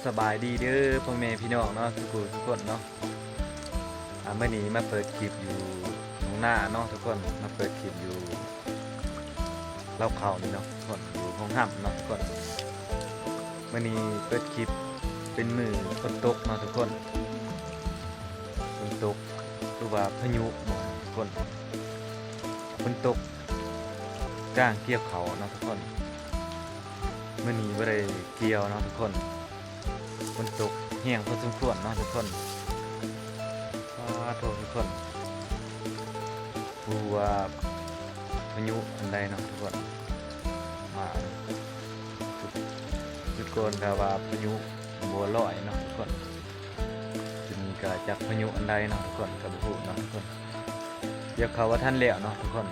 ສະບາຍດີເດີພໍ່ແມ່ພີ່ນ້ອງເນາະ ທຸກຜູ້ທຸກຄົນເນາະ. ອ່າ ມື້ນີ້ມາເປີດຄລິບຢູ່ທົ່ງນາເນາະທຸກຄົນ ມາເປີດຄລິບຢູ່ເລົ້າເຂົ້ານີ້ເນາະທຸກຄົນ ຢູ່ໂຮງຮ່ຳເນາະທຸກຄົນ. ມື້ນີ້ເປີດຄລິບເປັນມື້ຝົນຕົກເນາະທຸກຄົນ ຝົນຕົກ ຫຼືວ່າພາຍຸເນາະທຸກຄົນ ຝົນຕົກກາງກ່ຽວເຂົ້າເນາະທຸກຄົນ. ມື້ນີ້ບໍ່ໄດ້ກ່ຽວເນາະທຸກຄົນ ຝົນຕົກແຮງພໍສົມຄວນເນາະທຸກຄົນ. ປາໂທ້ທຸກຄົນ ບໍ່ຮູ້ວ່າພາຍຸອັນໃດເນາະທຸກຄົນ ມາ ຈຸດກ່ອນກໍວ່າພາຍຸບົວລອຍເນາະທຸກຄົນ ຈຸດນີ້ກໍຈັກພາຍຸອັນໃດເນາະທຸກຄົນ ກໍບໍ່ຮູ້ເນາະທຸກຄົນ. ກ່ຽວເຂົ້າບໍ່ທັນແລ້ວເນາະທຸກຄົນ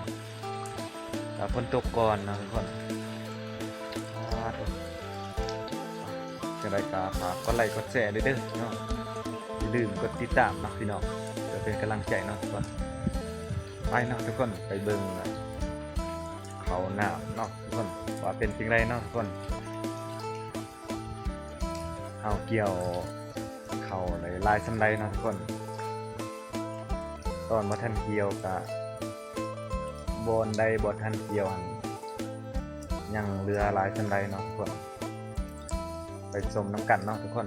ອ່າ ຝົນຕົກກ່ອນເນາະທຸກຄົນ. ອ່າ ຈັ່ງໃດກໍຝາກກົດໄລກົດແຊເດີເນາະ ຢ່າລືມກົດຕິດຕາມເນາະພີ່ນ້ອງ ເພື່ອເປັນກຳລັງໃຈເນາະທຸກຄົນ. ໄປເນາະທຸກຄົນ ໄປເບິ່ງເຂົ້ານ້ຳເນາະທຸກຄົນ ວ່າເປັນຈັ່ງໃດເນາະທຸກຄົນ. ເຮົາກ່ຽວເຂົ້າໄດ້ຫຼາຍສ່ຳໃດເນາະທຸກຄົນ ຕອນບໍ່ທັນກ່ຽວກະ ບ່ອນໃດບໍ່ທັນກ່ຽວຫັ້ນ ຍັງເຫຼືອຫຼາຍສ່ຳໃດເນາະທຸກຄົນ ໄປຊົມນຳກັນເນາະທຸກຄົນ.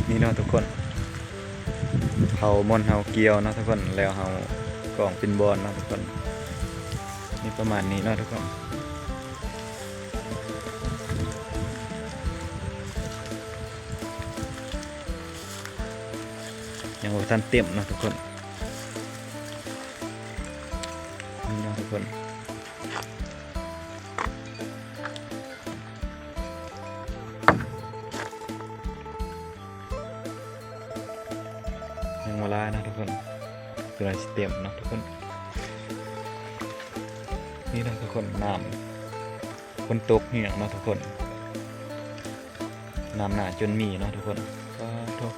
ນີ້ເນາະທຸກຄົນ ເຂົ້າບ່ອນເຮົາກ່ຽວເນາະທຸກຄົນ ແລ້ວເຮົາກອງເປັນບ່ອນເນາະທຸກຄົນ ມີປະມານນີ້ເນາະທຸກຄົນ ຍັງບໍ່ທັນເຕັມເນາະທຸກຄົນ ນີ້ເນາະທຸກຄົນ. ຍັງບໍ່ຫຼາຍເນາະທຸກຄົນ ເວລາຊິເຕັມເນາະທຸກຄົນ. ນີ້ເນາະທຸກຄົນ ນ້ຳຝົນຕົກແຮງເນາະທຸກຄົນ ນ້ຳໜ້າຈົນມີເນາະທຸກຄົນ. ປາໂທ້ ບ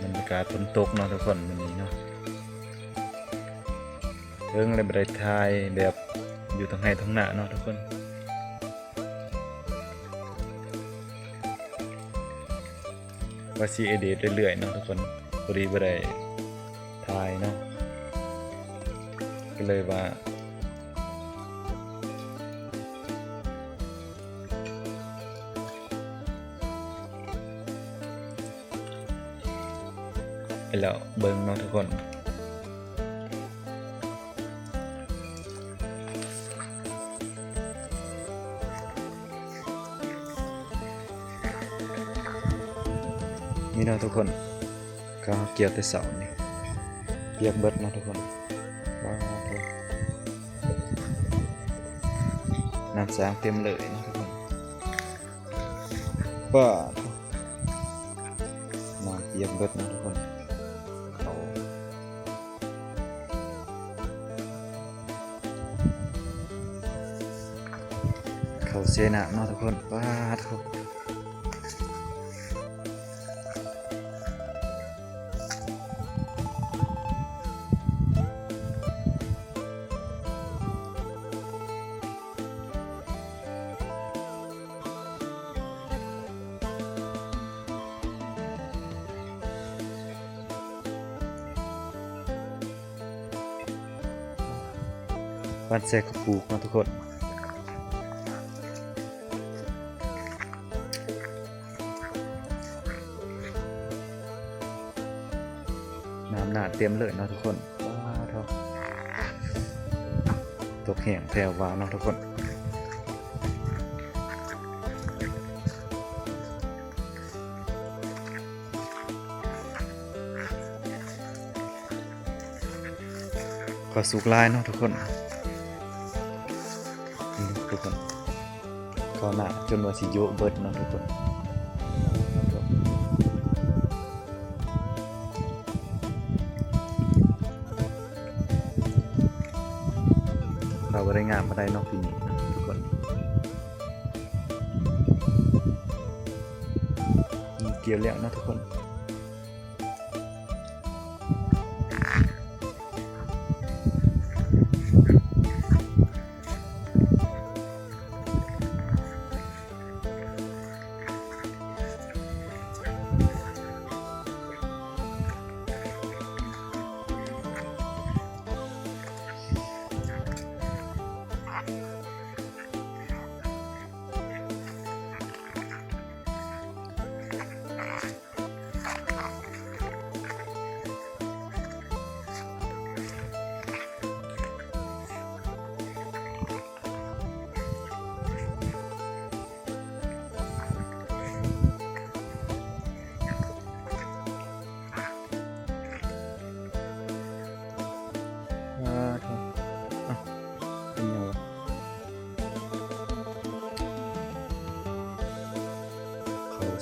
ັນຍາກາດຝົນຕົກເນາະທຸກຄົນ ມື້ນີ້ເນາະ ເຖິງແລ້ວບໍ່ໄດ້ຖ່າຍແບບຢູ່ທົ່ງໄຮ່ທົ່ງນາເນາະທຸກຄົນ. ວ່າຊິເອດິດເລື້ອຍໆເນາະທຸກຄົນ ພໍດີບໍ່ໄດ້ຖ່າຍເນາະ ກໍເລີຍວ່າ ໄປແລ້ວເບິ່ງເນາະທຸກຄົນ. ນີ້ເນາະທຸກຄົນ ເຂົາກ່ຽວແຕ່ເຊົ້ານີ້ ປຽກເບິດເນາະທຸກຄົນ. ປາໂທ້ ນ້ຳສາງເຕັມເລີຍເນາະທຸກຄົນ. ປາໂທ້ ນ້ຳປຽກເບິດເນາະທຸກຄົນ ເຂົ້າ ເຂົ້າເຊນ້ຳເນາະທຸກຄົນ. ປາໂທ້ ບ້ານແຊກະປູກເນາະທຸກຄົນ. ນ້ຳໜ້າເຕັມເລີຍເນາະທຸກຄົນ. ປາໂທ້ ຕົກແຮງແທ້ວ່າເນາະທຸກຄົນ. ເຂົ້າສຸກຫຼາຍເນາະທຸກຄົນ. ນີ້ທຸກຄົນ ເຂົ້າໜ້າຈົນວ່າຊິໂຍະເບິດເນາະທຸກຄົນ. ເຂົ້າບໍ່ໄດ້ງາມປານໃດເນາະປີນີ້ທຸກຄົນ. ນີ້ກ່ຽວແລ້ວເນາະທຸກຄົນ. ນີ້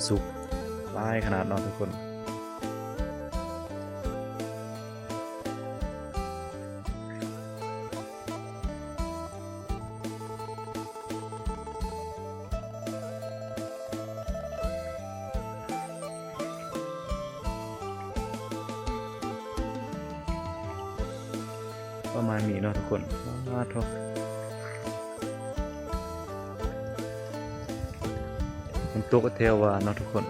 ສຸກຫຼາຍຂະໜາດເນາະທຸກຄົນ. ປະມານນີ້ເນາະທຸກຄົນ. ປາດໂທ້ ມັນຕົກແຖວວ່າເນາະທຸກຄົນ.